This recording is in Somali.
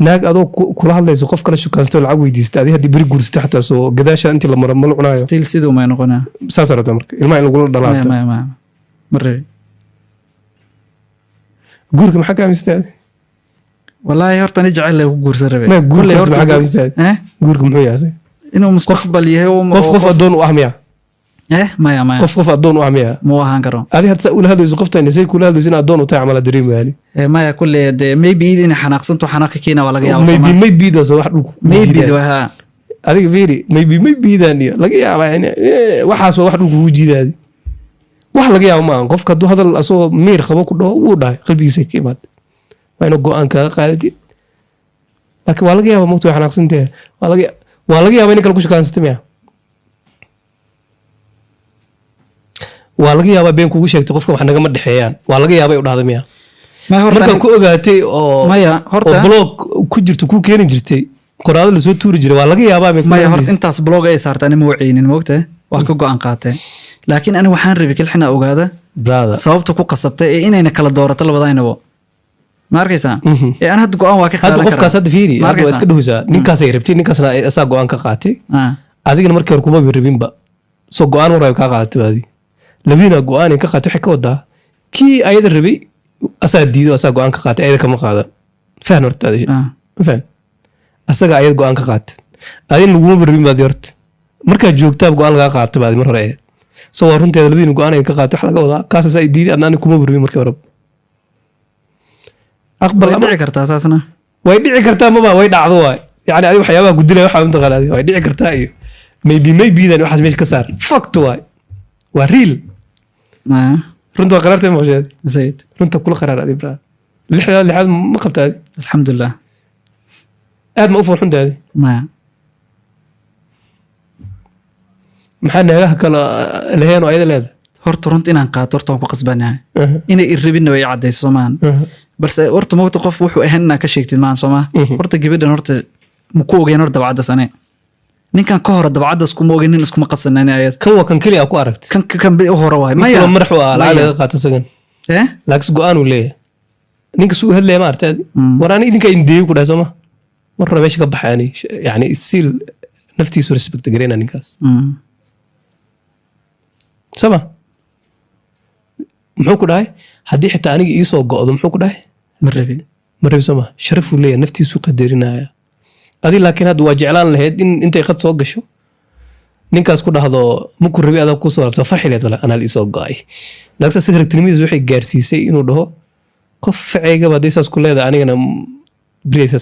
Naag adoo kula hadlayso qof kala shukaansto, lacag weydiista, adi haddii beri guursata xataa soo gadaasha intii la maro ma la cunaayo. Still siduu may noqonaa. Saas rabtaa marka ilmaha in lagula Maya. dhalaabta? Maya, maya, ma rabi. Guurka maxaa ka aaminsantahay adi? Wallaahi horta ani jecel ku guursan rabe. Maya, guurka Kulley horta maxaa ka aaminsantahay? Eh? Guurka muxuu yahay ase? Inuu mustaqbal yahay Qof qof addoon u ah miya? Eh, maya, maya. Qof qof addoon u ah miya? Ma u ahaan karo. Adi hadda saa ula hadlayso qoftan, say kula hadlayso in addoon u tahay camal dareemayaani. Eh, maya, kulley dee maybe iyada inay xanaaqsanto, xanaaq ka keena waa laga yaaba. Maybe. Soomaa? Maybe daas wax dhulku kugu Maybe. jiidaya. Waa haa. Adiga fiiri, maybe maybe-dan iyo laga yaabaa in waxaas waa wax dhulku kugu jiidaadi. Wax laga yaabo maahan. Qofka hadduu hadal asagoo miir qabo ku dhaho, wuu dhahay, qalbigiisa ka imaatay, waa inuu go-aan kaga qaadatid. Laakiin waa laga yaaba mogta way xanaaqsantahay, waa laga yaaba in kale ku shukaansatay miya, waa laga yaabaa been kugu sheegtay qofka wax nagama dhexeeyaan, waa laga yaabay u dhahda miya? Maya, horta Markaa ku ogaatay oo Maya, oo horta blog ku jirto kuu keeni jirtay, qoraado lasoo tuuri jiray, waa laga yaabaa bay ku Maya, horta hadlaysa. Intaas blog ay saarta ani ma waceynin, moogtahay, waa ka go-aan qaatee, laakiin ani waxaan rabay kilxina ogaada Brother. sababta ku qasabtay ee inayna kala doorato labadaynabo, ma arkaysaa? Ee an hadda go-aan waa ka Hadda qaadan qofkaas karaa. hadda fiiri, Ma hadda waa iska arkaysaa? dhuhaysaa. Ninkaasay rabtay, ninkaasna asaa go-aan ka qaatay. Adigana markii hore kuma rabinba, soo go-aan war ay kaa qaadatay baadi. Labadiina go-aan ay ka qaatay, waxay ka wadaa kii ayada rabay asaa diido, asaa go-aan ka qaatay, ayada kama qaadan. Fahan horta adiga. Ma fahan? Asaga ayada go-aan ka qaatay, adina laguma rabin baadi. Horta markaad joogtaaba go-aan lagaa qaatay baadi mar hore ahayd. So waa runteeda, labadiina go-aan ay ka qaatay. Wax laga wadaa kaas asaa diiday, adna ani kuma rabin markii hore. Aqbal Way ama dhici kartaa saasna. Way dhici kartaa maba, way dhacdo waay. Yani adiga waxyaabaha gudilaya waxaa mataqaana adiga way dhici kartaa iyo maybe maybe-dan, waxaas meesha ka saar. Fact waay, waa real. Runta waa qaraartay, maqasheed? Zaid. Runta kula qaraar adi, brother. Lixdaad lixaad ma qabta adi? Alxamdulilah. Aad ma u foolxunta adi? Maya. Maxaa naagaha kale laheen oo ayada leedahay? Horta runta inaan qaato horta waan ku qasbanahay. Inay irabinna way i caddayso, soomaan? Balse horta mogta qof wuxuu ahayn inaa ka sheegtid maan, soomaa? Horta gabadhan horta ma ku ogeyn hor dabcaddas. Ane ninkan ka hore dabcaddas kuma ogeyn, nin iskuma qabsanani ayad. Kan waa kan keliya ku aragtay? Kan u hore waay. Mid Maya. kaloo madax u ah lacag Maya. laga qaato isagan. Eh. Laakiin go-aan uu leeyahay ninka suu hadlaya, ma aragtay adi? War ani idinkaa indeeyo ku dhahay, sooma? Mar hore meesha ka baxay ani, yani still naftiisu respect gareyna ninkaas. Sama muxuu ku dhahay? Haddii xitaa aniga iisoo go'do, muxuu ku dhahay? Ma rabi. Ma rabi, sooma? Sharafuu leeyahay, naftiisu qadarinaya. Adi laakiin hadda waa jeclaan lahayd in intay qad soo gasho ninkaas ku dhahdo maku rabi, adaa kusoo rabto, farxi lahayd wala anaa la iisoo go'ay. Laakiin asaga ragtinimadiisa waxay gaarsiisay inuu dhaho qof faceygaba hadday saas ku leedahay anigana berisaas.